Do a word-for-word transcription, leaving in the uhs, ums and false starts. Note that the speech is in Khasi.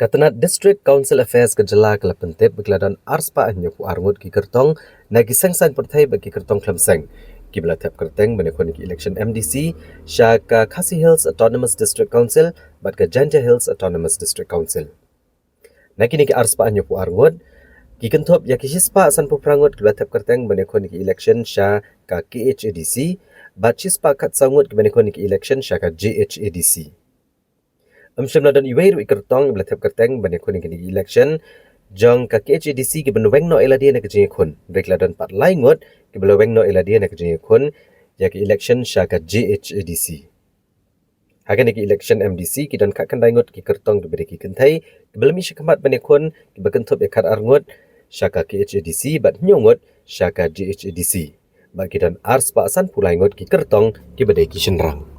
Ka tnat District Council Affairs ka jylla ka la pyntip ba ki la don arspah hynñiewphew ar ngut ki kyrtong na ki seng saiñ pyrthei bad ki kyrtong khlem seng kiba la thep kyrteng ban ïakhun ïa ki election M D C sha ka Khasi Hills Autonomous District Council bad ka Jaintia Hills Autonomous District Council. Na kine ki arspah hynñiewphew ar ngut, ki kynthup ïa ki shispah sanphew phra ngut kiba la thep kyrteng ban ïakhun ïa ki election sha ka K H A D C bad shispah khatsaw ngut kiba la ïakhun ïa ki election sha ka J H A D C. Ym shym la don iwei ruh i kyrtong iba la thep kyrteng ban ïakhun ïa kine ki election jong ka K H A D C kiban weng noh ïa lade na ka jingïakhun. Hynrei ki la don pat lai ngut kiba la weng noh ïa lade na ka jingïakhun ïa ka election sha ka J H A D C. Ha kane ka election M D C ki don khatkhyndai ngut ki kyrtong kiba dei ki kynthei kiba la mih sha khmat ban ïakhun, kiba kynthup ïa khatar ngut sha ka K H A D C bad hynñiew ngut sha ka J H A D C. Bad ki don arspah sanphew lai ngut ki kyrtong kiba dei ki shynrang.